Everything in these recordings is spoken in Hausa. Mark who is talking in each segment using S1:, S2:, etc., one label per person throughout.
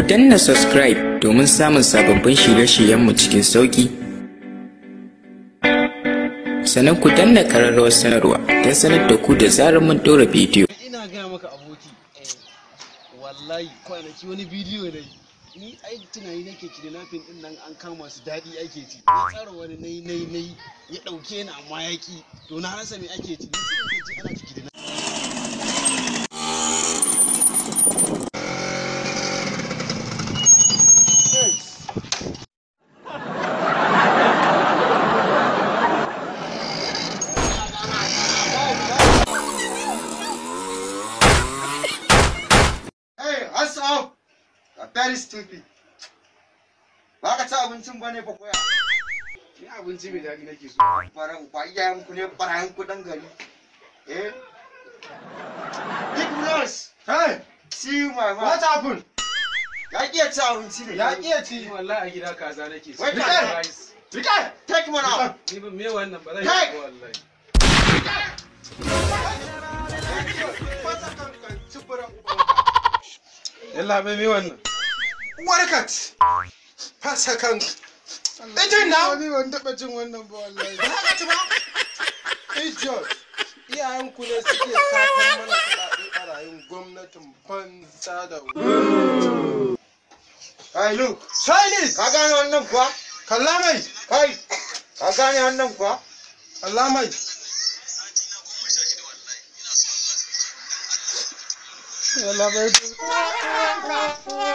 S1: Ku danna subscribe domin samun sababbin shirye-shiryenmu cikin sauƙi. Sannan ku danna ƙararrawar sanarwa don sanar da ku da zarar mun ɗora bidiyo.
S2: Ina gaya maka aboki, wallahi kwanaki wani bidiyo ne ni ai tunani nake kidnapping din nan an kama su daɗi ake ci. Na tsara wani nayi nayi nayi ya ɗauke ni amma ya ki, to na rasa me ake ci, ni sai nake ci ana ci kidnapping.
S3: Hey, what's up? You're very stupid. Ba ka ci abincin ba ne fa koya.
S2: Ni abinci mai daɗi nake so.
S3: Bara ba iyayen ku ne barayin kuɗin gari. Eh? Big bros.
S4: Hey,
S3: See you my man.
S4: what happened?
S3: Ya ƙi ci abinci ne.
S4: Ya ƙi ci.
S2: Wallahi a gida kaza nake so.
S3: Wait,
S2: Rice.
S4: Rike!
S3: Take one out.
S2: Ni ba me wannan ba zan
S3: Kai!
S2: yi ba wallahi. Yalla bai me wannan.
S4: Uwarka ce. Fasa kan. Ijin na.
S5: Ni ban taɓa cin wannan ba wallahi.
S4: Ba za ka ci ba? Idiot. Iyayenku ne suke satan mana kuɗaɗe ɓarayin gwamnatin banza da wuri.
S3: Hey, look.
S4: Silence!
S3: Ka gane wannan kuwa?
S4: Kalla mai!
S3: Kai. Ka gane wannan kuwa?
S4: Kalla mai!
S5: Yalla bai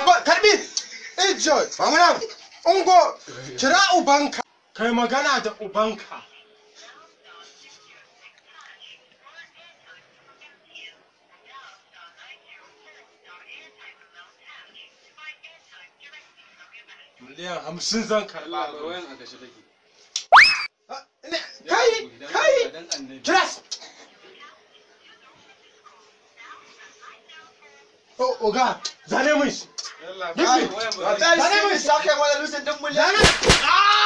S4: Ba, karbi! Idiot!
S3: Ba mu nan.
S4: Ungo! Kira ubanka! Kai magana da ubanka. 50 miliyan zan karɓa.
S2: Allah bai wayan a kashe take.
S4: Kai! Kai!
S2: Dan annabi.
S4: Kira! Oh, oga, zane mun shi.
S2: Yalla
S4: Give
S2: bai
S4: me.
S2: wayan ba
S3: You're
S2: zan
S3: very stupid. Za ka yi mana lusin ɗin miliyan.
S4: Zane! Ah!